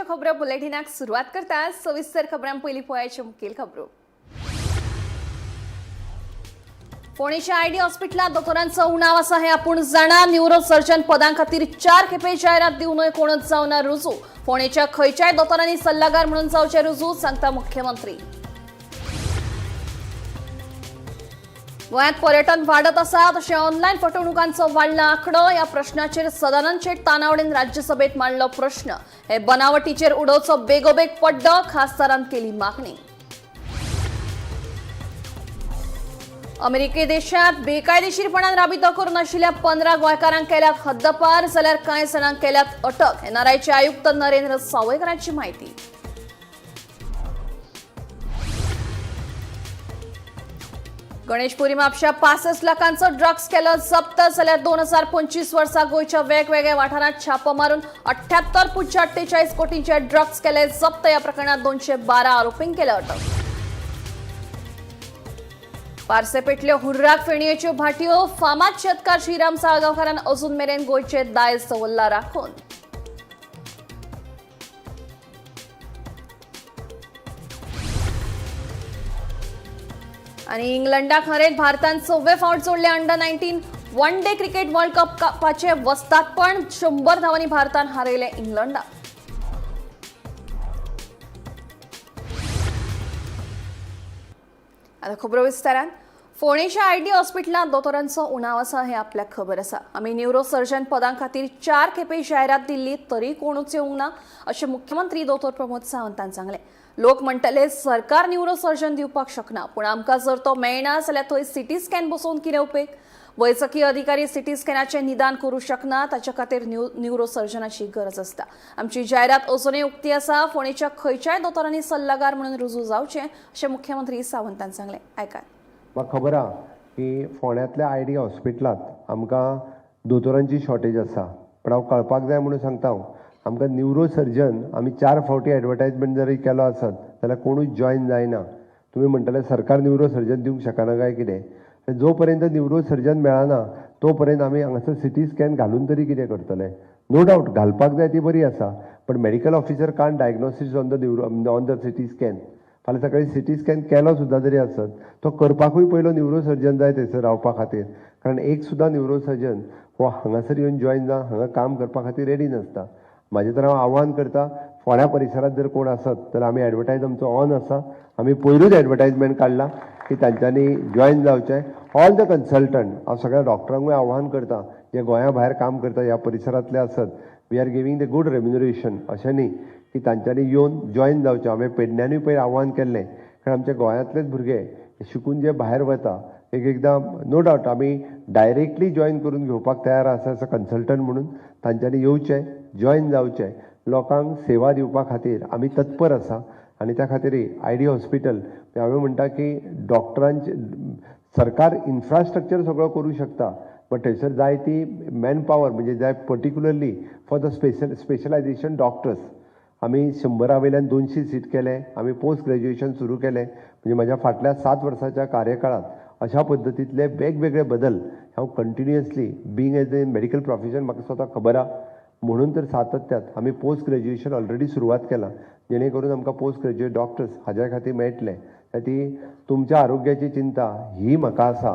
खबरो बुलेटिनाक सुरवात करता. सविस्तर खबरां पयलीं पळयाच्यो मुखेल खबरो. फोंडेच्या आयडी हॉस्पिटलांत दोतोरांचो उणाव आसा हें आपूण जाणा. न्युरो सर्जन पदां खातीर 4 खेपे जायरात दिवनय कोणच जावना रुजू. फोंडेच्या खंयच्याय दोतोरांनी सल्लागार म्हणून जावचे रुजू, सांगता मुख्यमंत्री. गोंयांत पर्यटन वाडत आसा तशें ऑनलायन फटवणुकांचो वाडला आंकडो. ह्या प्रश्नाचेर सदानंद शेट तानावडेन राज्यसभेत मांडलो प्रश्न. हे बनावटीचेर उडोवचो बेगोबेग पड्डो, खासदारान केली मागणी. अमेरिके देशात बेकायदेशीरपणान राबितो करून आशिल्ल्या 15 गोंयकारांक केल्यात हद्दपार, जाल्यार कांय जाणांक केल्यात अटक. एनआरआयचे आयुक्त नरेंद्र सावयकरांची माहिती. गणेशपुरी म्हापशा 65 लाखांचो ड्रग्स केलो जप्त, जाल्यार 2025 वर्सा गोंयच्या वेगवेगळ्या वाठारांत छापो मारून 78.48 कोटींचे ड्रग्स केले जप्त. या प्रकरणात 212 आरोपींक केले अटक. पार्से पेटल्यो हुर्राक फेणयेच्यो भाटयो. फामाद शेतकार श्रीराम साळगांवकारान अजून मेरेन गोंयचे दायज दवरला राखून. आणि इंग्लंडाक हरयत भारतान 6वे फावट जोडले under 19 one day cricket world cup कपाचे वस्तादपण. 100 धावांनी भारतान हारयले इंग्लंडाक. आता खबरो विस्तारान. फोंडेच्या आयडी हॉस्पिटलांत दोतोरांचो उणाव आसा हें आपल्याक खबर आसा. आमी न्युरो सर्जन पदां खातीर 4 खेपे जायरात दिल्ली तरी कोणूच येवंक ना, अशें मुख्यमंत्री दोतोर प्रमोद सावंतान सांगलें. लोक म्हणटले सरकार न्युरो सर्जन दिवपाक शकना, पूण आमकां जर तो मेळना जाल्यार थंय सिटी स्कॅन बसोवन कितें उपेग? वैजकी अधिकारी सिटी स्कॅनाचें निदान करूं शकना, ताच्या खातीर न्युरो सर्जनाची गरज आसता. आमची जायरात अजुनय उक्ती आसा. फोंडेच्या खंयच्याय दोतोरांनी सल्लागार म्हणून रुजू जावचें, अशें मुख्यमंत्री सावंतान सांगलें. आयकात. म्हाका खबर आहा की फोंड्यांतल्या I D हॉस्पिटलांत आमकां दोतोरांची शॉर्टेज आसा, पूण हांव कळपाक जाय म्हणून सांगता, हांव आमकां न्युरो सर्जन आमी 4 फावटी एडवर्टायजमेंट जरी केलो आसत जाल्यार कोणूच जॉयन जायना. तुमी म्हणटले सरकार न्युरो सर्जन दिवंक शकना काय कितें? जो पर्यंत न्युरो सर्जन मेळना तो पर्यंत आमी हांगासर सिटी स्कॅन घालून तरी कितें करतले? नो डावट घालपाक जाय ती बरी आसा, पण medical officer can't diagnosis on the neuro on the CT scan. फाल्यां सकाळी सिटी स्कॅन केलो सुद्दां जरी आसत, तो करपाकूय पयलो न्युरो सर्जन जाय थंयसर रावपा खातीर, कारण एक सुद्दां न्युरो सर्जन हो हांगासर येवन जॉयन जावन हांगा काम करपा खातीर रेडी नासता. म्हाजें तर हांव आव्हान करता, फोंड्या परिसरांत जर कोण आसत तर आमी एडवर्टायज आमचो ऑन आसा. आमी पयरूच एडवर्टायजमेंट काडला की तांच्यांनी जॉयन जावचें. ऑल the consultant, हांव सगळ्या डॉक्टरांकूय आव्हान करता जे गोंया भायर काम करता, ह्या परिसरांतले आसत, we are giving the good remuneration, अशें न्ही की तांच्यांनी येवन जॉयन जावचें. हांवें पेडण्यानूय पयर आव्हान केल्लें, कारण आमच्या गोंयांतलेच भुरगे शिकून जे भायर वता, एक एकदां नो डावट आमी डायरेक्टली जॉयन करून घेवपाक तयार आसा एज अ कन्सल्टंट म्हणून. तांच्यांनी येवचें, जॉयन जावचें. लोकांक सेवा दिवपा खातीर आमी तत्पर आसा आनी त्या खातीर I D hospital हांवें म्हणटा की डॉक्टरांचे सरकार इन्फ्रास्ट्रक्चर सगळो करूं शकता, बट थंयसर जाय ती मॅन पावर, म्हणजे जाय particularly for the specialization doctors. आमी 100 वयल्यान 200 सीट केले, आमी पोस्ट ग्रॅज्युएशन सुरू केलें. म्हणजे म्हाज्या फाटल्या 7 वर्साच्या कार्यकाळांत अशा पद्दतींतले वेगवेगळे बदल हांव continuously, being as a medical profession म्हाका स्वता खबर आहा, म्हणून तर सातत्यात आमी पोस्ट ग्रॅज्युएशन ऑलरेडी सुरवात केलां, जेणे करून आमकां पोस्ट ग्रॅज्युएट डॉक्टर्स हाज्या खातीर मेळटले. ती तुमच्या आरोग्याची चिंता ही म्हाका आसा.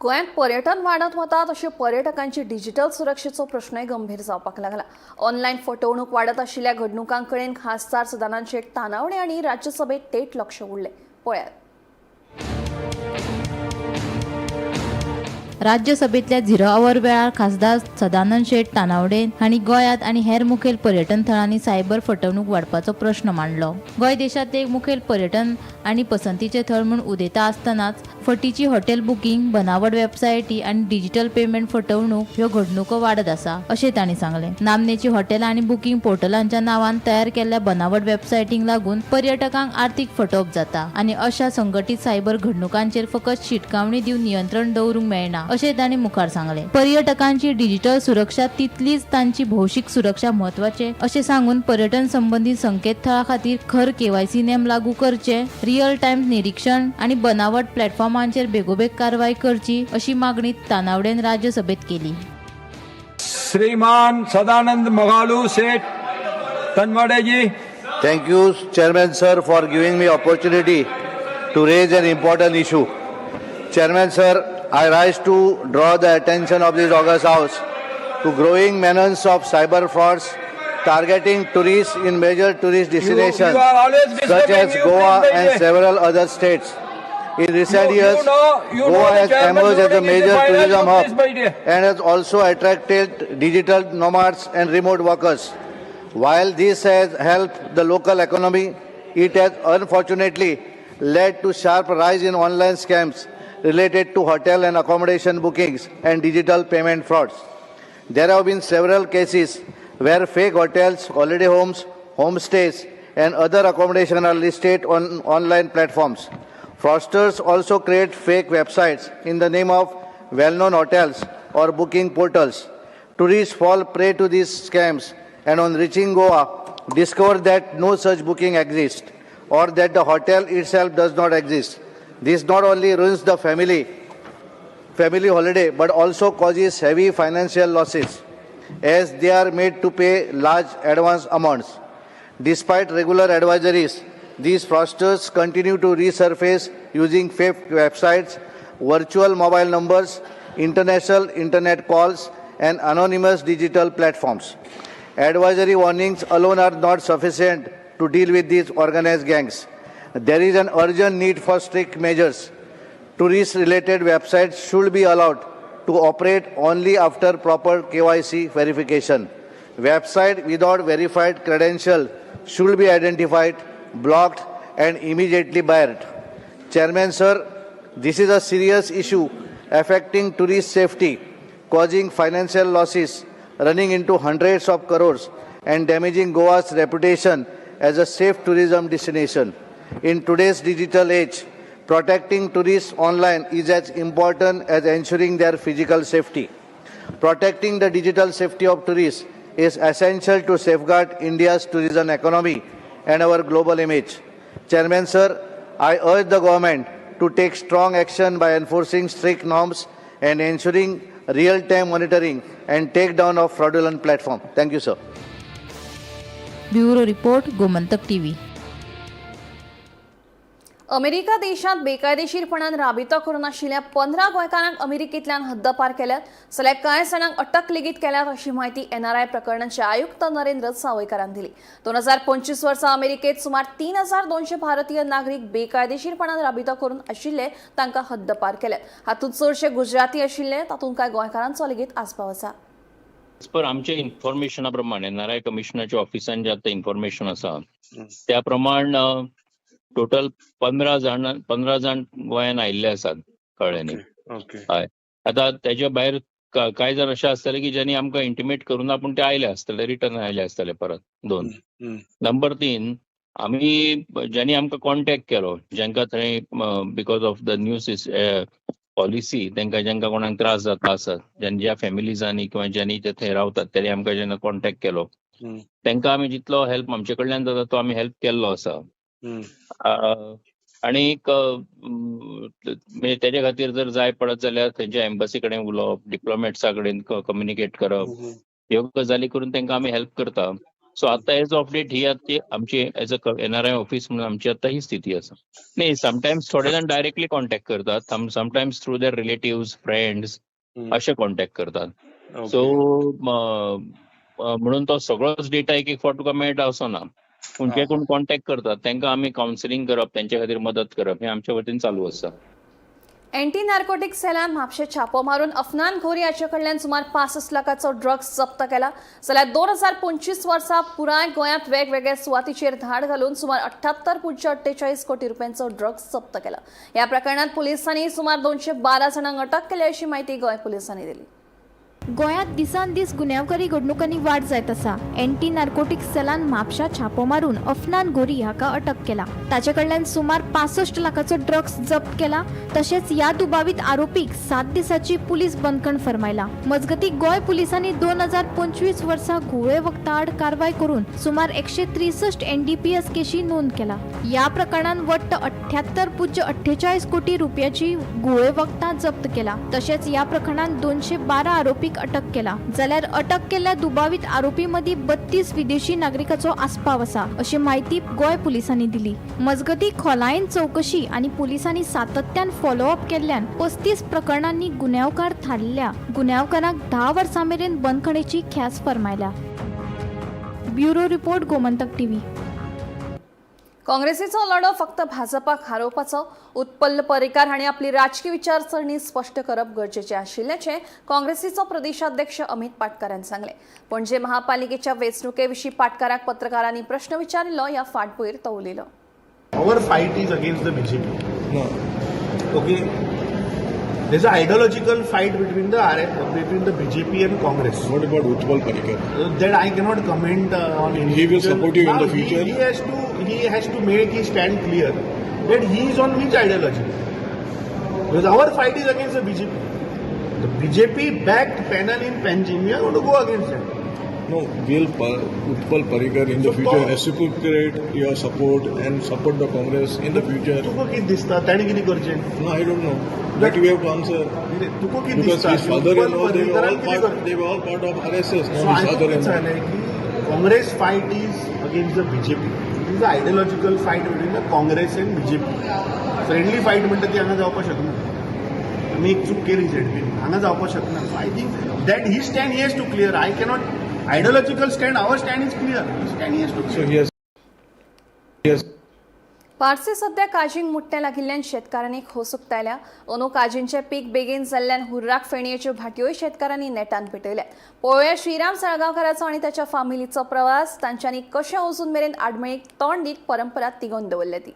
गोंयांत पर्यटन वाडत वता तशें पर्यटकांची डिजिटल सुरक्षेचो प्रश्नय गंभीर जावपाक लागला. ऑनलायन फटवणूक वाडत आशिल्ल्या घडणुकां कडेन खासदार सदानंद शेट तानावडे आनी राज्यसभेत थेट लक्ष उडलें. पळयात. राज्यसभेतल्या झिरो our वेळार खासदार सदानंद शेट तानावडे हांणी गोंयांत आनी हेर मुखेल पर्यटन थळांनी सायबर फटवणूक वाडपाचो प्रश्न मांडलो. गोंय देशांतलें एक मुखेल पर्यटन आनी पसंतीचें थळ म्हूण उदेता आसतनाच फटीची हॉटेल बुकींग, बनावट वेबसायटी आनी डिजिटल पेमेंट फटवणूक ह्यो घडणुको वाडत आसा, अशें तांणी सांगलें. नामनेची हॉटेलां आनी बुकींग पोर्टलांच्या नांवान तयार केल्ल्या बनावट वेबसायटींक लागून पर्यटकांक आर्थीक फटोवप जाता आनी अशा संघटीत सायबर घडणुकांचेर फकत शिटकावणी दिवन नियंत्रण दवरूंक मेळना, अशें तांणी मुखार सांगलें. पर्यटकांची डिजिटल सुरक्षा तितलीच तांची भौशीक सुरक्षा म्हत्वाचे, अशें सांगून पर्यटन संबंदी संकेतथळा खातीर खर केवायसी नेम लागू करचे, रियल टायम निरीक्षण आनी बनावट प्लॅटफॉर्मांचेर बेगोबेग कारवाय करची, अशी मागणी तानावडेन राज्यसभेत केली. श्रीमान सदानंद मगालू सेठ Talmade ji. Thank you, Chairman sir, for giving me opportunity to raise an important issue. Chairman sir, I rise to draw the attention of this august house to growing menace of cyber frauds targeting tourists in major tourist destinations You are always such disturbing as me, Goa please, and Baije. Several other states. In recent You years, know- you Goa know the has chairman emerged as a ruling is the major final. tourism You hub please, Baije. and has also attracted digital nomads and remote workers. While this has helped the local economy, it has unfortunately led to sharp rise in online scams related to hotel and accommodation bookings and digital payment frauds. There have been several cases where fake hotels, holiday homes, homestays, and other accommodation are listed on online platforms. Fraudsters also create fake websites in the name of well-known hotels or booking portals. Tourists fall prey to these scams and on reaching Goa, discover that no such booking exists or that the hotel itself does not exist. This not only ruins the family holiday but also causes heavy financial losses as they are made to pay large advance amounts. Despite regular advisories, these fraudsters continue to resurface using fake websites, virtual mobile numbers, international internet calls, and anonymous digital platforms. Advisory warnings alone are not sufficient to deal with these organized gangs. There is an urgent need for strict measures. Tourist related websites should be allowed to operate only after proper KYC verification. Website without verified credential should be identified, blocked, and immediately barred. Chairman sir, this is a serious issue affecting tourist safety, causing financial losses running into hundreds of crores and damaging Goa's reputation as a safe tourism destination. In today's digital age, protecting tourists online is as important as ensuring their physical safety. Protecting the digital safety of tourists is essential to safeguard India's tourism economy and our global image. Chairman sir, I urge the government to take strong action by enforcing strict norms and ensuring real-time monitoring and takedown of fraudulent platform. Thank you, sir. Bureau report, Gomantak TV. America देशात बेकायदेशीरपणान राबितो करून आशिल्ल्या 15 गोंयकारांक अमेरिकेंतल्यान हद्दपार केल्यात, जाल्यार कांय जाणांक अटक लेगीत केल्यात अशी म्हायती एनआरआय प्रकरणाचे आयुक्त नरेंद्र सावयकारान दिली. 2025 वर्सा अमेरिकेत सुमार 3200 भारतीय नागरीक बेकायदेशीरपणान राबितो करून आशिल्ले तांकां हद्दपार केल्यात. हातूंत चडशे गुजराती आशिल्ले, तातूंत कांय गोंयकारांचो लेगीत आस्पाव आसा. As per आमच्या इन्फॉर्मेशना प्रमाणे, एनआरआय कमिशनाच्या ऑफिसान जे आतां इन्फॉर्मेशन आसा त्या प्रमाण टोटल 15 जाण गोंयान आयिल्ले आसात, कळ्ळें न्ही? ओके. आता त्याच्या भायर कांय जाण अशें आसतले की ज्यांनी आमकां इंटिमेट करूना, पूण ते आयले आसतले, रिटर्न आयले आसतले परत. दोन. नंबर तीन, आमी ज्यांनी आमकां कॉन्टेक्ट केलो, जांकां थंय because of the new policy तांकां जांकां कोणाक त्रास जाता आसत, ज्या फॅमिलीजांनी किंवा ज्यांनी ते थंय रावतात, तेणी आमकां जेन्ना कॉन्टेक्ट केलो, तांकां आमी जितलो हेल्प आमचे कडल्यान जाता तो आमी हेल्प केल्लो आसा. आणि म्हणजे तेजे खातीर जर जाय पडत जाल्यार थंयच्या एम्बसी कडेन उलोवप, डिप्लोमॅट्सा कडेन कम्युनिकेट करप, ह्यो गजाली करून तांकां आमी हेल्प करता. सो आतां एज ऑफ डेट ही आतां आमची एज अ एनआरआय ऑफिस म्हणून आमची आतां ही स्थिती आसा. न्ही, समटायम्स थोडे जाण डायरेक्टली कॉन्टेक्ट करतात, sometimes through their relatives, friends अशे कॉन्टेक्ट करतात. सो म्हणून तो सगळोच डेटा एक एक फावट तुका मेळटा असो ना, पूण जे कोण कॉन्टेक्ट करतात तांकां आमी कावन्सिलींग करप, तेंच्या खातीर मदत करप हें आमच्या वतीन चालू आसा. अँटी नार्कोटिक सेलान म्हापशे छापो मारून अफनान घोरी हाचे कडल्यान सुमार 65 लाखाचो ड्रग्स जप्त केला, जाल्यार 2025 वर्सा पुराय गोंयांत वेगवेगळ्या सुवातीचेर धाड घालून सुमार 78.48 कोटी रुपयांचो ड्रग्स जप्त केला. ह्या प्रकरणात पुलिसांनी सुमार 212 जाणांक अटक केल्या अशी म्हायती गोंय पुलिसांनी दिली. गोंयांत दिसान दीस गुन्यांवकारी घडणुकांनी वाड जायत आसा. एंटी नार्कोटिक सेलान म्हापशा छापो मारून अफनान गोरी हाका अटक केला. ताचे कडल्यान सुमार 65 लाखाचो ड्रग्स जप्त केला. तशेंच ह्या दुबावीत आरोपीक 7 दिसाची पुलीस बंदखण फर्मायला. मजगती, गोंय पुलिसांनी 2025 वर्सा घुंवळे वखदां आड कारवाय करून सुमार 163 एनडीपीएस केशी नोंद केला. ह्या प्रकरणात वट्ट 78.48 कोटी रुपयाची घुंवळे वखदां जप्त केला. तशेंच ह्या प्रकरणात 212 आरोपीक आरोपीक अटक केला. जाल्यार अटक केल्ल्या दुबावीत आरोपी मदीं 32 विदेशी नागरिकाचो आस्पाव आसा अशी म्हायती गोंय पुलिसांनी दिली. मजगतीं खोलायेन चवकशी आनी पुलिसांनी सातत्यान फॉलोअप केल्ल्यान 35 प्रकरणांनी गुन्यांवकार थारिल्ल्या गुन्यांवकारांक 10 वर्सां मेरेन बंदखणीची ख्यास्त फर्मायल्या. Bureau report, Gomantak TV. काँग्रेसीचो लढो फक्त भाजपाक हारोवपाचो. उत्पल्ल पर्रीकार हांणी आपली राजकी विचारसरणी स्पश्ट करप गरजेचें आशिल्ल्याचें काँग्रेसीचो प्रदेशाध्यक्ष अमित पाटकारान सांगलें. पणजे महापालिकेच्या वेंचणुके विशीं पाटकाराक पत्रकारांनी प्रश्न विचारिल्लो. ह्या फाटभुंयेर तो उलयलो. Our fight is against the BJP. Okay. There's an ideological fight between the between the BJP and Congress. What about Utpal Parrikar? That I cannot comment on. He will support you in Now the future? He has to make his stand clear that he is on which ideology. Because our fight is against the BJP. The BJP backed panel in Panjim. We are going to go against them. No, will Utpal Parrikar in the So, future reciprocate your support and support the Congress in the future? तुका कितें दिसता ताणें कितें करचें? No, I don't know. But we have to answer. तुका कितें Because दिसता his father-in-law, they were पर्रीकरान all कितें part, करचें? they were all part of RSS. So Not I his think it's father-in-law. की Congress fight is against the BJP. It is an ideological fight between the Congress and BJP. Friendly fight म्हणटा ती हांगा जावपाक शकना. आमी एक चूक केली झेडपीन, हांगा जावपाक शकना. So I think that he stand he has to clear. I cannot ideological stand, our stand is clear. Stand he has to So he has, he has Parse सध्या काजींक मुट्टे लागिल्ल्यान शेतकारांनी खोस उक्तायल्या. अंदू काजींचें पीक बेगीन जाल्ल्यान हुर्राक फेणयेच्यो भाटयोय शेतकारांनी नेटान पेटयल्यात. पळोवया श्रीराम साळगांवकाराचो आनी ताच्या फामिलीचो प्रवास, तांच्यांनी कशें अजून मेरेन आडमेळीक तोंड दीत परंपरा तिगोवन दवरल्या ती.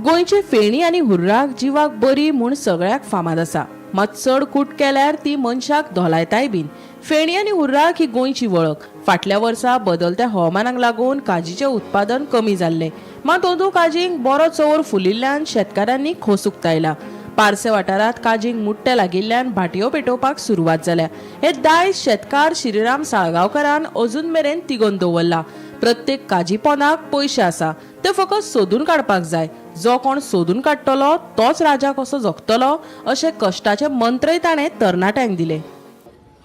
गोंयची फेणी आनी हुर्राक जिवाक बरी म्हूण सगळ्याक फामाद आसा. मात चड कूट केल्यार ती मनशाक धोलायताय बीन. फेणी आनी हुर्राक ही गोंयची वळख. फाटल्या वर्सा बदलत्या हवामानाक लागून काजीचें उत्पादन कमी जाल्लें. मात अंदू काजींक बरो चंवर फुलिल्ल्यान शेतकारांनी खोस उक्तायला. पार्से वाठारांत काजींक मुट्टे लागिल्ल्यान भाटयो पेटोवपाक सुरवात जाल्या. हे दायज शेतकार श्रीराम साळगांवकारान अजून मेरेन तिगोवन दवरला. प्रत्येक काजी पोनाक पयशे आसा, ते फकत सोदून काडपाक जाय. जो कोण सोदून काडटलो तोच राजा कसो जगतलो अशे कश्टाचे मंत्रय ताणें तरणाट्यांक दिले.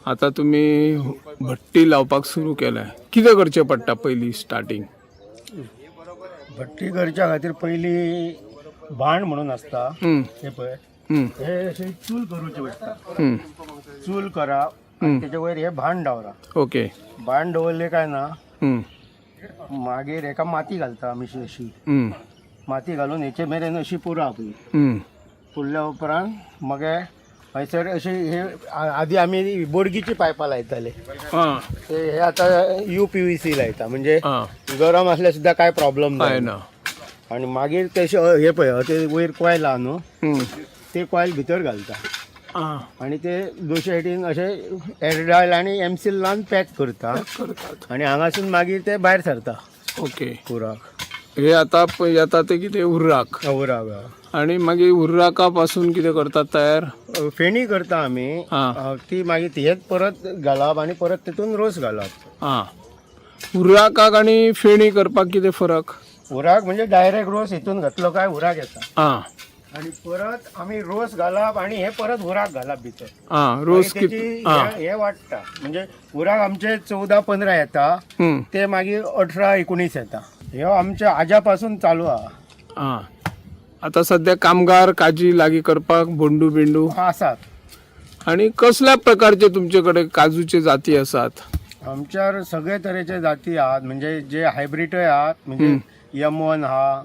आता तुमी भट्टी लावपाक सुरू केल्या, कितें करचें पडटा पयलीं स्टार्टींग? भट्टी करच्या खातीर पयली भाण म्हणून आसता, हे पळय, हे अशें चूल करूची पडटा. चूल करप आनी तेजे वयर हे भाण दवरप. भाण दवरले काय ना, मागीर हेका माती घालता आमी अशी. माती घालून हेचे मेरेन अशी पुरप. पुरल्या उपरांत मगे हयसर अशी हे आदी आमी बोडगीची पायपां लायताले. ते हे आतां यू पी व्ही सी लायता, म्हणजे गरम असल्यार सुद्दां काय प्रॉब्लम काय ना. ना. आणि मागीर तेशे हे पळय, ते वयर कॉयल आहा न्हू, ते कॉयल भितर घालता आणि ते दोनशे सायडीन अशे एरडायल आनी एमसील लावन पॅक करता आणि हांगासून मागीर ते भायर सरता. पुराक. हे आता येता ते कितें, हुर्राक? हुर्राक. आनी मागीर हुर्राका पासून कितें करतात तयार? फेणी करता आमी. ती मागीर हेच परत घालप आनी परत तितून रोस घालप. हुर्राकाक आनी फेणी करपाक कितें फरक? हुर्राक म्हणजे डायरेक्ट रोस हितून घातलो काय हुर्राक येता. आणि परत आमी रोस घालप आणि हे परत हुर्राक घालप भितर. रोस मागीर त्याची कितें? हे वाडटा, म्हणजे हुर्राक आमचे 14-15 येता, ते मागीर 18-19 येता. ह्यो आमच्या आज्या पासून चालू आहा. आता सध्या कामगार काजी लागीं करपाक बोंडू बिंडू आसात. आनी कसल्या प्रकारचे तुमचे कडेन काजूचे जाती आसात? आमच्यार सगळे तरेचे जाती आहात, म्हणजे जे हायब्रीडय आहात, म्हणजे M1 आहा,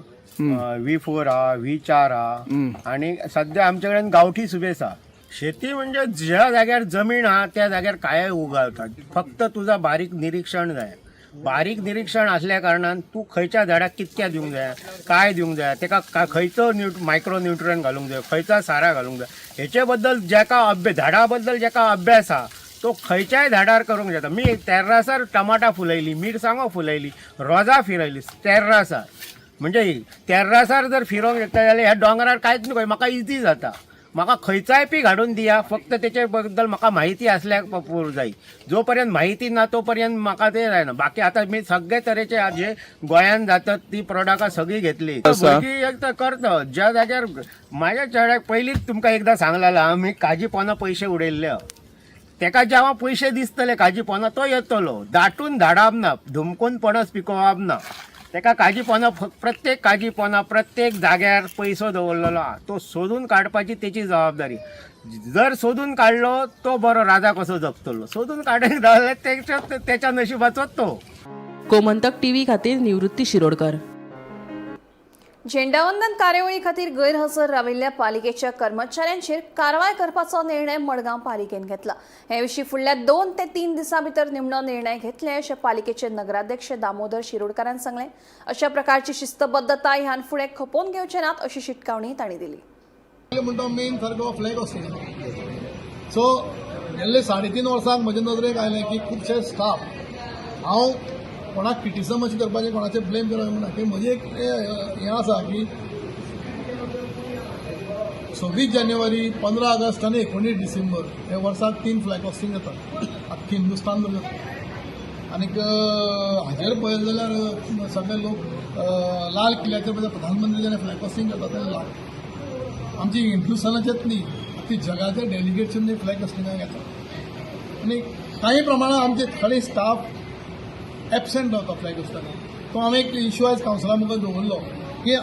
V4 आहा, V4 आहा आणि सध्या आमच्या कडेन गांवठी सुबेस आहा. शेती म्हणजे ज्या जाग्यार जमीन आहा त्या जाग्यार काय उगावतात, फक्त तुझा बारीक निरीक्षण जाय. बारीक निरीक्षण आसल्या कारणान तूं खंयच्या झाडाक कितक्या दिवंक जाय, काय दिवंक जाय, तेका खंयचो मायक्रो न्युट्रियंट घालूंक जाय, खंयचा सारा घालूंक जाय, हेचे बद्दल जेका झाडा बद्दल जेका अभ्यास आहा तो खंयच्याय झाडार करूंक जाता. मी तेर्रासार टमाटा फुलयली, मिरसांगो फुलयली, रोजां फिरयली तेर्रासार. म्हणजे तेर्रासार जर फिरोंक शकता जाल्यार ह्या दोंगरार कांयच न्हय, म्हाका इजी जाता. म्हाका खंयचाय पीक हाडून दिया, फक्त तेचे बद्दल म्हाका म्हायती आसल्यार पुरो जाय. जो पर्यंत म्हायती ना तो पर्यंत म्हाका ते जायना. बाकी आतां मी सगळे तरेचे जे गोंयान जातात ती प्रोडक्टां सगळीं घेतली. भुरगीं एक तर करता ज्या जाग्यार म्हाज्या चेड्याक पयलींच तुमकां एकदां सांगलेलें, आमी काजी पोना पयशे उडयल्ले. तेका जेव्हा पयशे दिसतले काजी पोना तो येतलो. दाटून धाडप ना, धुमकून पणस पिकोवप ना. तेका काजी पोना प्रत्येक काजी पोना प्रत्येक जाग्यार पयसो दवरलेलो आहा, तो सोदून काडपाची तेची जबाबदारी. जर सोदून काडलो तो बरो राजा कसो जगतलो, सोदून काडूंक जाल्यार तेच्या नशिबाचोच तो. गोमंतक टीव्ही खातीर निवृत्ती शिरोडकर. झेंडावंदन कार्यावळी खातीर गैरहजर राविल्ल्या पालिकेच्या कर्मचाऱ्यांचेर कारवाय करपाचो निर्णय मडगांव पालिकेन घेतला. हे विशीं फुडल्या 2 ते 3 दिसां भितर निमणो निर्णय घेतले अशें पालिकेचे नगराध्यक्ष दामोदर शिरोडकारान सांगलें. अशा प्रकारची शिस्तबद्धता ह्यान फुडें खपोवन घेवचे नात अशी शिटकावणी तांणी दिली. म्हणटा मेन सारको फ्लॅग होस्टिंग. सो गेल्ले 3.5 वर्सांक म्हजे नदरेक आयलें की खुबशे स्टाफ, हांव कोणाक क्रिटिसम अशें करपाचें, कोणाचें ब्लेम करपाचें म्हणना, की म्हजी एक हें आसा की 26 जानेवारी, 15 ऑगस्ट आनी 19 डिसेंबर हे वर्साक 3 फ्लॅग होस्टिंग जाता आख्खी हिंदुस्तान जाता. आनीक हाजेर पळयलें जाल्यार सगळे लोक लाल किल्ल्याचेर प्रधानमंत्री जेन्ना फ्लॅग होस्टिंग करता तेन्ना आमची हिंदुस्थानाचेच न्ही आख्खी जगाचे डेलिगेशन फ्लॅग होस्टिंगाक येता. आनी कांय प्रमाणांत आमचे थोडे स्टाफ एबसेंट रावता फ्लॅग होस्टिंगाक. तो हांवें एक इश्यू आयज कावन्सिला मुखार दवरलो की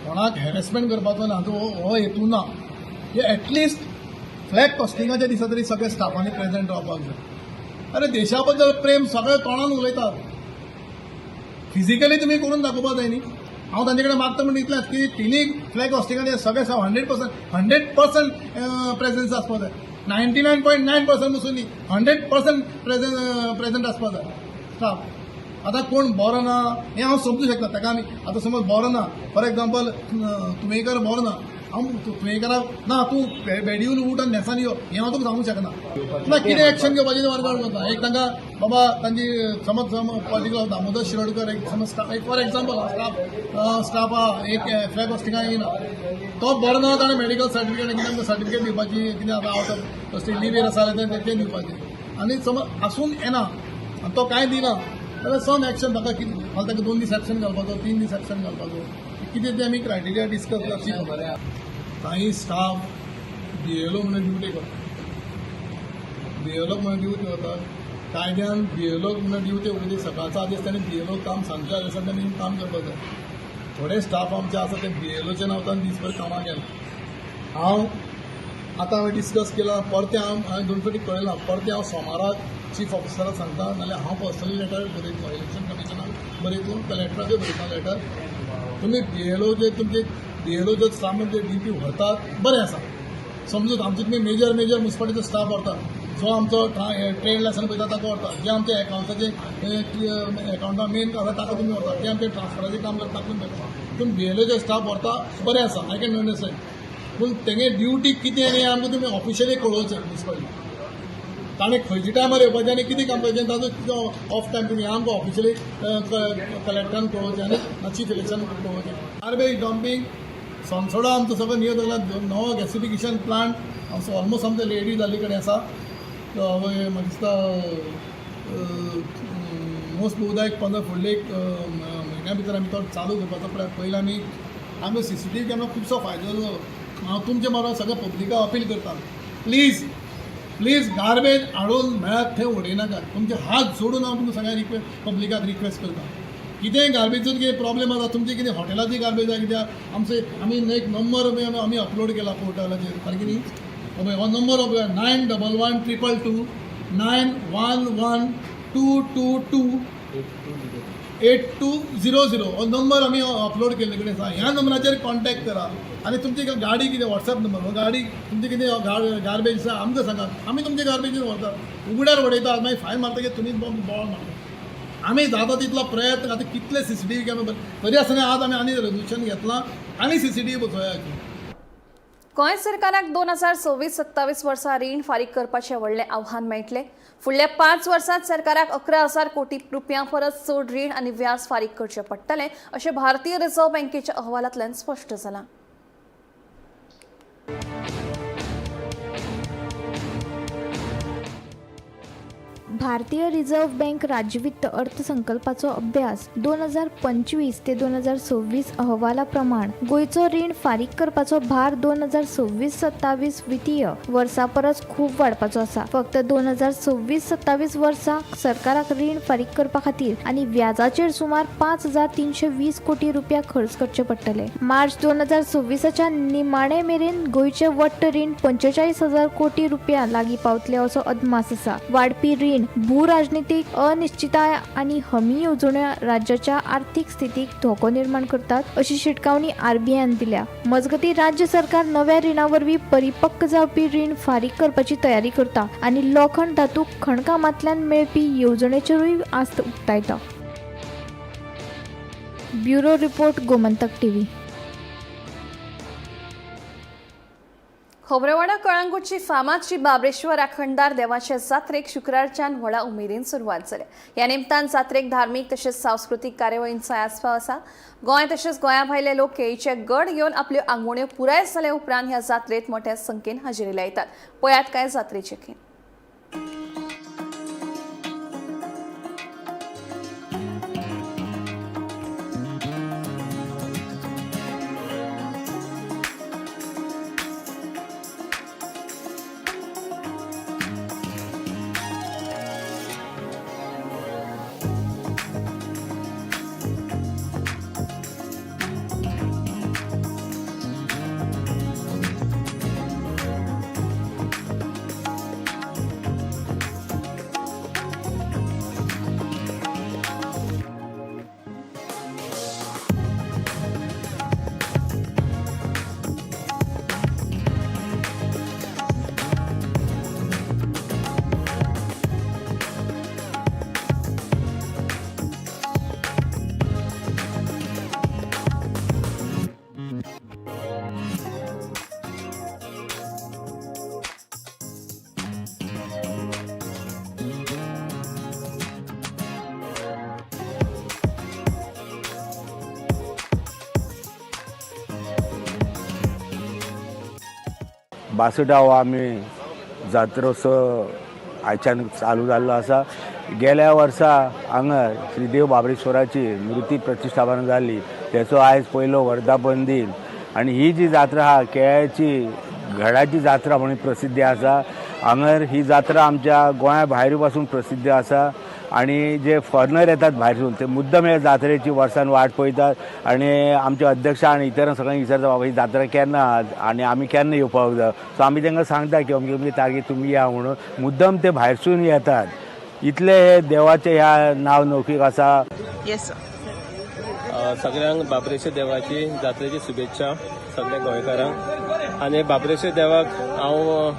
कोणाक हॅरेसमेंट करपाचो ना, हो हेतू ना, की एटलिस्ट फ्लॅग होस्टिंगाच्या दिसा तरी सगळे स्टाफांनी प्रेझेंट रावपाक जाय. अरे देशा बद्दल प्रेम सगळे तोंडान उलयतात, फिजिकली तुमी करून दाखोवपाक जाय न्ही. हांव तांचे कडेन मागता म्हणून इतलेंच की तिनूय फ्लॅग होस्टिंगाचे सगळे 100% प्रेझेन्स आसपाक जाय. 99.9% पसून न्ही, 100% प्रेझेंट आसपाक जाय स्टाफ. आतां कोण बरो ना हें हांव समजूं शकता ताका. आमी आतां समज बरो ना, फॉर एग्जाम्पल तुवेकर बरो ना, हांव तुवेकराक ना तूं बेडीवन उठ आनी न्हेसान यो हें हांव तुका सांगूंक शकना. ना कितें एक्शन घेवपाचें तें वर्कआउट करता. एक तांकां बाबा तांची समज पर्टिक्युलर दामोदर शिरोडकर एक समज एक फॉर एग्जाम्पल स्टाफ आहा, एक फ्लॅग होस्टिंगाक येयना, तो बरो ना, ताणें मेडिकल सर्टिफिकेट कितें आमकां सर्टिफिकेट दिवपाची, कितें आतां आवट ऑफ स्टेट लिव्हेर आसा जाल्यार तें दिवपाचें. आनी समज आसून येना आनी तो कांय दिना जाल्यार सम एक्शन ताका कितें, फाल्यां ताका 2 दीस एबसेंट घालपाचो, 3 दीस एबसेंट घालपाचो, कितें तें आमी क्रायटेरिया डिस्कस करता. कांय स्टाफ बीएलओ म्हणून ड्युटी करता, बीएलओ म्हणून ड्युटी वता. कायद्यान बीएलओ म्हणून ड्युटी वयली सकाळचो आदेश तांणी बीएलओ काम सांजच्या आदेशान तांणी काम करपाक जाय. थोडे स्टाफ आमचे आसा ते बीएलओच्या नांवान दीसभर कामाक गेले. हांव आतां हांवें डिस्कस केलां, परतें हांवें 2 फावटी कळयलां, परतें हांव सोमाराक चीफ ऑफिसराक सांगता, नाल्यार हांव पर्सनली लेटर बरयतलो, इलेक्शन कमिशनाक बरयतलो, कलेक्टराकूय बरयता लेटर. तुमी बीएलओ जे तुमचे बीएलओ जे स्टाफ जे ड्युटी व्हरतात बरें आसा, समजूत आमचे तुमी मेजर मुन्सिपालिटीचो स्टाफ व्हरतात, जो आमचो ट्रेड लायसन पळयता ताका व्हरतात, जे आमचे एकावंटाचे एकावंटा मेन आसा ताका तुमी व्हरतात, जे आमचे ट्रान्सफराचें काम करता ताका तुमी व्हरता. तुमी बीएलओचे स्टाफ व्हरता बरें आसा, I can understand, पूण तेंगे ड्युटी कितें आनी आमकां तुमी ऑफिशियली कळोवचें मुन्सिपालिटी. ताणें खंयच्या टायमार येवपाचें आनी कितें काम करचें ताजो कितें ऑफ टायम तुमी आमकां ऑफिशियली कलेक्टरान कळोवचें आनी चीफ इलेक्शन कळोवचें. गार्बेज डम्पिंग सोनसोडा आमचो सगळो नियत जाला, नवो गॅसिफिकेशन प्लांट आमचो ऑलमोस्ट आमचो रेडी जाल्ले कडेन आसा. म्हाका दिसता मोस्ट बहुदा एक 15 फुडले एक म्हयन्या भितर आमी तो चालू करपाचो प्रयत्न. पयलीं आमी आमकां सीसीटीव्ही कॅमेरा खुबसो फायदो जालो. हांव तुमचे बरोबर सगळ्या पब्लिकाक अपील करता, प्लीज प्लीज गार्बेज हाडून मेळत थंय उडयनाका. तुमचे हात जोडून हांव तुमकां सगळ्या रिक्वेस्ट पब्लिकाक रिक्वेस्ट करता. कितेंय गार्बेजचो कितें प्रॉब्लेम आसा, तुमचे कितें हॉटेलाची गार्बेज आसा, कित्याक आमचे आमी एक नंबर आमी अपलोड केला पोर्टलाचेर, सारकें न्ही? हो नंबर 911 222 911 222 8200 हो नंबर आमी अपलोड केल्ले कडेन आसा. ह्या नंबराचेर कॉन्टेक्ट करा आनी तुमची गाडी कितें वॉट्सएप नंबर, हो गाडी तुमची कितें गार्बेज आसा आमकां सांगात, आमी तुमचे गार्बेजीन व्हरतात, उगड्यार उडयतात, मागीर फायन मारतकीर तुमी बोवाळ मारता. आमी जाता तितलो प्रयत्न आतां कितले सीसीटीव्ही कॅमेरा तरी आसतना आज आमी आनी रेजोल्युशन घेतलां आनी सीसीटीव्ही बसोवया. गोंय सरकाराक 2026-27 वर्सा रीण फारीक करपाचें व्हडलें आव्हान मेळटलें. फुडल्या 5 वर्सांत सरकाराक 11,000 कोटी रुपयां परस चड रीण आनी व्याज फारीक करचें पडटलें अशें भारतीय रिझर्व्ह बँकेच्या अहवालांतल्यान स्पश्ट जालां. भारतीय रिझर्व्ह बँक राज्यवित्त अर्थसंकल्पाचो अभ्यास 2025 ते 2026 अहवाला प्रमाण गोंयचो रीण फारीक करपाचो भार 2026-27 वित्तीय वर्सा परस खूब वाडपाचो आसा. फक्त 2026-27 वर्सा सरकाराक रीण फारीक करपा खातीर आनी व्याजाचेर सुमार 5,320 कोटी रुपया खर्च करचे पडटले. मार्च 2026च्या निमाणे मेरेन गोंयचे वट्ट रीण 45,000 कोटी रुपया लागीं पावतले असो अदमास आसा. वाडपी रीण, भू राजनीतीक अनिश्चितताय आनी हमी येवजण्यो राज्याच्या आर्थिक स्थितीक धोको निर्माण करतात अशी शिटकावणी आरबीआयन दिल्या. मजगतीं राज्य सरकार नव्या रिणा वरवीं परिपक्व जावपी रीण फारीक करपाची तयारी करता आनी लोखण धातू खणकामांतल्यान मेळपी येवजणेचेरूय आस्त उक्तायता. Bureau report, Gomantak TV. खबरेवाडा कळंगूटची फामाद श्री बाबरेश्वर राखणदार देवाच्या जात्रेक शुक्रारच्यान व्हडा उमेदीन सुरवात जाली. ह्या निमतान जात्रेक धार्मीक तशेंच सांस्कृतीक कार्यावळींचो आस्पाव आसा. गोंय तशेंच गोंया भायले लोक केळीचे गड घेवन आपल्यो आंगवण्यो पुराय जाल्या उपरांत ह्या जात्रेत मोठ्या संख्येन हाजेरी लायतात. पळयात काय जात्रेचे खीण. बासुटाव आमी जात्रोत्सव आयच्यान चालू जाल्लो आसा. गेल्या वर्सा हांगा श्री देव बाबरेश्वराची मूर्ती प्रतिश्ठापना जाल्ली, तेचो आयज पयलो वर्धापन दिन. आनी ही जी जात्रा आहा केळ्याची घडाची जात्रा म्हणून प्रसिद्धी आसा. हांगर ही जात्रा आमच्या गोंया भायर पासून प्रसिद्धी आसा आनी जे फॉरेनर येतात भायरसून ते मुद्दम ह्या जात्रेची वर्सान वाट पळयतात आनी आमचे अध्यक्ष आनी इतर सगळ्यांक विचारता बाबा ही जात्रा केन्ना आहा आनी आमी केन्ना येवपाक जाय. सो आमी तांकां सांगता की अमकी अमकी तारखे तुमी या म्हणून, मुद्दम ते भायरसून येतात. इतले हे देवाचे ह्या नांव नौकीक आसा. येस सर. सगळ्यांक बाबरेश्वर देवाची जात्रेची शुभेच्छा सगळ्या गोंयकारांक. आनी बाबरेश्वर देवाक हांव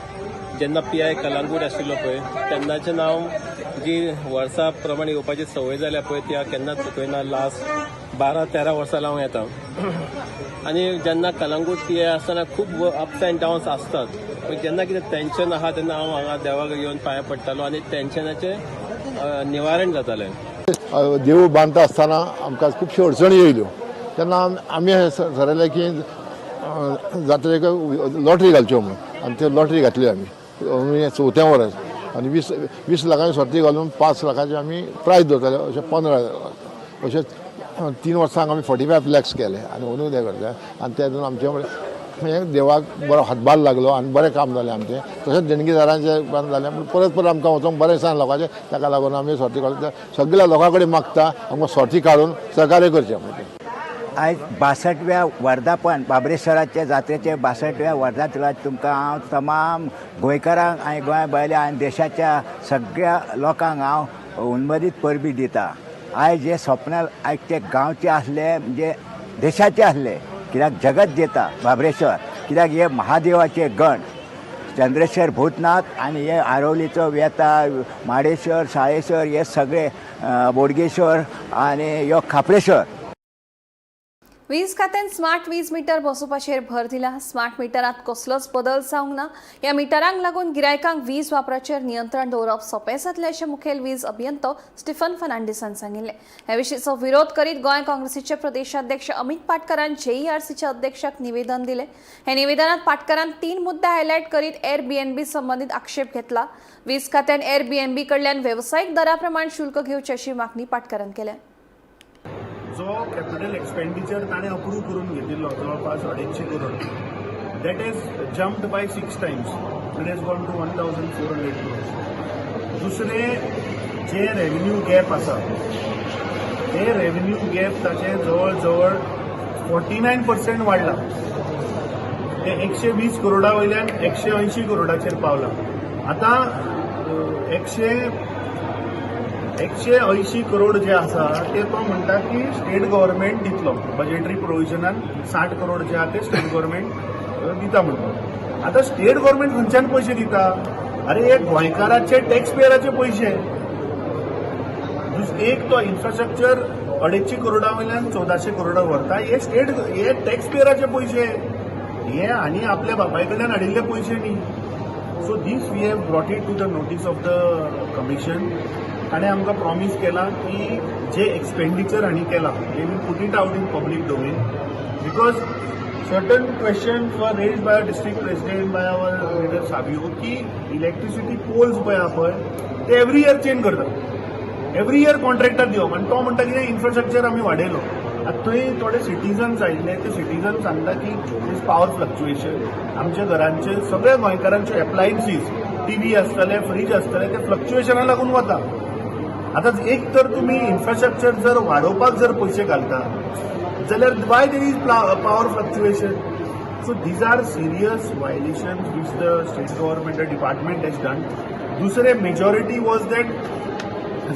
जेन्ना पी I Calangute आशिल्लो पळय तेन्नाच्यान हांव जी वर्सा प्रमाणे येवपाची संवय जाल्या पळय ती हांव केन्नाच चुकयना. लास्ट 12-13 वर्सां हांव येता. आनी जेन्ना कलंगूट पी I आसतना खूब अप्स एंड डावन्स आसतात, पूण जेन्ना कितें टेन्शन आहा तेन्ना हांव हांगा देवाक येवन पांय पडटालो आनी टेन्शनाचें निवारण जातालें. देवूळ बांदता आसतना आमकां खुबश्यो अडचणी येयल्यो तेन्ना आमी थारायलें की जात्रेक लॉटरी घालच्यो म्हणून, आनी त्यो लॉटरी घातली आमी चवथ्या वर्स आनी 20 लाखांची सर्ती घालून 5 लाखांचे आमी प्रायज दवरताले. अशें 15 अशें 3 वर्सांक आमी 45 लॅक्स केले आनी अंदू तें करता. आनी तेतून आमचें देवाक बरो हातभार लागलो आनी बरें काम जालें आमचें. तशेंच देणगीदारांचें काम जालें पूण परत परत आमकां वचोंक बरें दिसना लोकांचें, ताका लागून आमी सर्ती काडून सगळ्या लोकां कडेन मागता आमकां सर्ती काडून सहकार्य करचें. आयज 62व्या वर्धापन बाबरेश्वराच्या जात्रेचे 62व्या वर्धापनाक तुमकां हांव तमाम गोंयकारांक आनी गोंया भायल्या आनी देशाच्या सगळ्या लोकांक हांव उन्मदीत परबी दिता. आयज हे स्वप्न आयज ते गांवचे आसले म्हणजे देशाचे आसले, कित्याक जगत जेता बाबरेश्वर, कित्याक हे महादेवाचे गण चंद्रेश्वर भूतनाथ आनी हे आरोलीचो वेताळ, माडेश्वर, साळेश्वर हे सगळे, बोडगेश्वर आनी ह्यो खाप्रेश्वर. वीज खात्यान स्मार्ट वीज मीटर बसोवपाचेर भर दिला. स्मार्ट मिटरांत कसलोच बदल जावंक ना. ह्या मिटरांक लागून गिरायकांक वीज वापराचेर नियंत्रण दवरप सोंपें जातलें अशें मुखेल वीज अभियंतो स्टिफन फर्नांडीसान सांगिल्लें. हे विशींचो विरोध करीत गोंय काँग्रेसीचे प्रदेशाध्यक्ष अमित पाटकरान जेईआरसीच्या अध्यक्षाक निवेदन दिलें. हे निवेदनात पाटकरान 3 मुद्दे हायलायट करीत एअरबीएनबी संबंदीत आक्षेप घेतला. वीज खात्यान एअरबीएनबी कडल्यान वेवसायीक दरा प्रमाण शुल्क घेवचें अशी मागणी पाटकरान केल्या. जो कॅपिटल एक्सपेंडिचर ताणें अप्रूव करून घेतिल्लो जवळपास 250 crore, that has jumped by 6 times, it has gone to 1400 crore. दुसरें जे रेव्हेन्यू गॅप आसा ते रेव्हेन्यू गॅप ताचे जवळ जवळ 49% वाडला. ते 120 करोडा वयल्यान 180 करोडाचेर पावला. आतां 180 करोड जे आसा ते तो म्हणटा की स्टेट गव्हर्मेंट दितलो, बजेटरी प्रोविजनान 60 करोड जे आहा ते स्टेट गव्हर्मेंट दिता म्हणटा. आतां स्टेट गव्हर्मेंट खंयच्यान पयशे दिता? अरे हे गोंयकाराचे टॅक्स पेयराचे पयशे. एक तो इन्फ्रास्ट्रक्चर 250 करोडा वयल्यान 1400 करोडा व्हरता, हे स्टेट हे टॅक्स पेयराचे पयशे, हे आनी आपल्या बापाय कडल्यान हाडिल्ले पयशे न्ही. So this we have brought it to the notice of the commission. ताणें आमकां प्रॉमीस केलां की जे एक्सपेंडिचर हांणी केलां they will put it out in public domain, because certain questions were raised by our district president, by our leader Savio, की electricity poles पळय आहा पळय ते एवरी इयर चेंज करतात, एवरी इयर कॉन्ट्रॅक्टर दिवप. आनी तो म्हणटा कितें इन्फ्रास्ट्रक्चर आमी वाडयलो. आतां थंय थोडे सिटीजन्स आयिल्ले, ते सिटीजन सांगता की दीस पावर फ्लक्च्युएशन आमच्या घरांचे सगळ्या गोंयकारांचे एप्लायन्सीस, टीव्ही आसतले, फ्रीज आसतले, ते फ्लक्च्युएशना लागून वता. आतां एक तर तुमी इन्फ्रास्ट्रक्चर जर वाडोवपाक जर पयशे घालता जाल्यार why there is power fluctuation? So these are serious violation which the state government department has done. दुसरे मेजॉरिटी वॉज that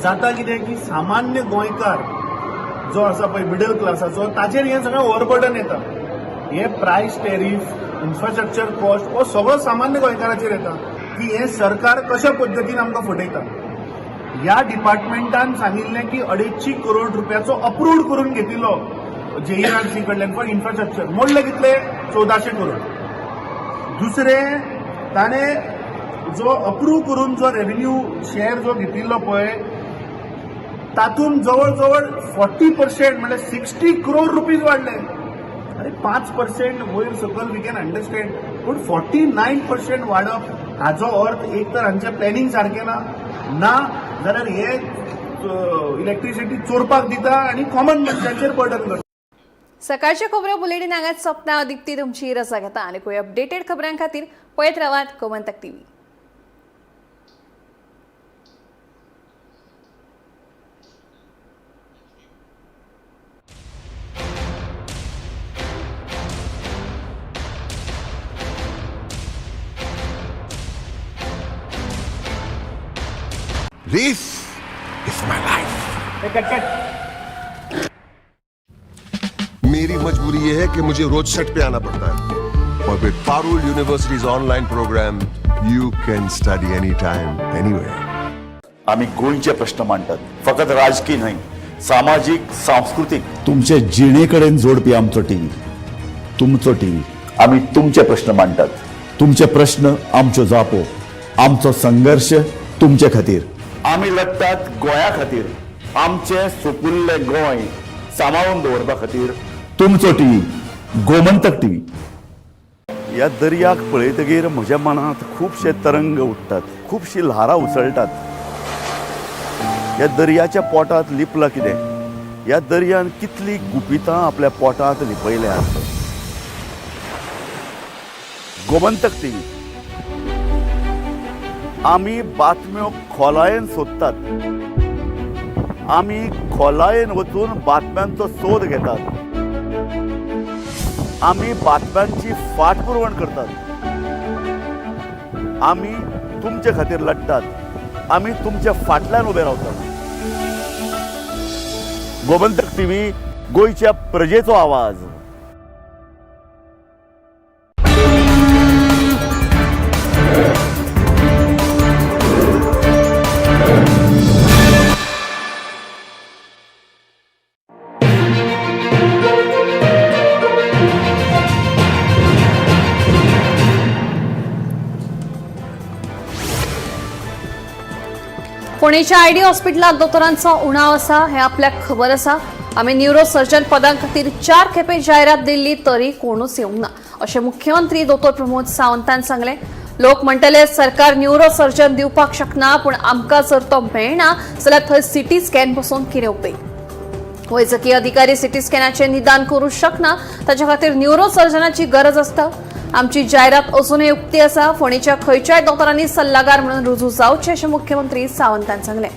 जाता कितें की सामान्य गोंयकार जो आसा पळय मिडल क्लासाचो ताचेर हें सगळें ओवरबर्डन येता. हे प्रायस टॅरीफ, इन्फ्रास्ट्रक्चर कॉस्ट हो सगळो सामान्य गोंयकाराचेर येता की हें सरकार कशा पद्दतीन आमकां फटयता. ह्या डिपार्टमेंटान सांगिल्लें की 250 करोड रुपयाचो अप्रूव्ड करून घेतिल्लो जेईआरसी कडल्यान फॉर इन्फ्रास्ट्रक्चर, मोडले कितले 1400 करोड. दुसरें ताणें जो अप्रूव करून जो रेव्हेन्यू शेअर जो घेतिल्लो पळय तातूंत जवळ जवळ 40% म्हणल्यार 60 करोड रुपीज वाडले. अरे 5% वयर सकल we can understand, पूण 49% वाडप हाजो अर्थ एक तर हांचें प्लॅनिंग सारकें ना, ना जाल्यार हे इलेक्ट्रिसिटी चोरपाक दिता आनी कॉमन मनशाचेर बर्डन करता. सकाळच्या खबरो बुलेटीन हांगाच सोंपता. दीप्ती तुमची रजा घेता आनी कोय अपडेटेड खबरां खातीर पळयत रावात Gomantak TV. This is my life. मेरी मजबूरी ये है कि मुझे रोज सेट पे आना पड़ता है, और with Parul University's online program, you can study anytime, anywhere. आम्ही गोंयचे प्रश्न मांडटात, फकत राजकीय न्हय, सामाजीक, सांस्कृतीक, तुमचे जिणे कडेन जोडपी आमचो टीव्ही, तुमचो टीव्ही. आम्ही तुमचे प्रश्न मांडटात, तुमचे प्रश्न आमच्यो जापो, आमचो संघर्ष तुमचे खातीर. आमी लढटात गोंया खातीर, आमचें सुपुल्लें गोंय सांबाळून दवरपा खातीर. तुमचो टीव्ही, गोमंतक टीव्ही. ह्या दर्याक पळयतगीर म्हज्या मनांत खुबशे तरंग उठ्ठात, खुबशीं ल्हारां उसळटात. ह्या दर्याच्या पोटांत लिपलां कितें? ह्या दर्यान कितलीं गुपितां आपल्या पोटांत लिपयल्यात. गोमंतक टीव्ही. आमी बातम्यो खोलायेन सोदतात, आमी खोलायेन वचून बातम्यांचो सोद घेतात, आमी बातम्यांची फाटपुरवण करतात, आमी तुमचे खातीर लढटात, आमी तुमच्या फाटल्यान उबे रावतात. गोमंतक टीव्ही, गोंयच्या प्रजेचो आवाज. फोंडेच्या आयडी हॉस्पिटलांत दोतोरांचो उणाव आसा हें आपल्याक खबर आसा. आमी न्युरोसर्जन पदां खातीर 4 खेपे जायरात दिल्ली तरी कोणूच येवंक ना अशें मुख्यमंत्री दोतोर प्रमोद सावंतान सांगलें. लोक म्हणटले सरकार न्युरोसर्जन दिवपाक शकना, पूण आमकां जर तो मेळना जाल्यार थंय सिटी स्कॅन बसून कितें उपेग? वैजकी अधिकारी सिटी स्कॅनाचें निदान करूं शकना, ताच्या खातीर न्युरोसर्जनाची गरज आसता. आमची जायरात अजूनय उक्ती आसा. फोंडेच्या खंयच्याय दोतोरांनी सल्लागार म्हणून रुजू जावचें अशें मुख्यमंत्री सावंतान सांगलें.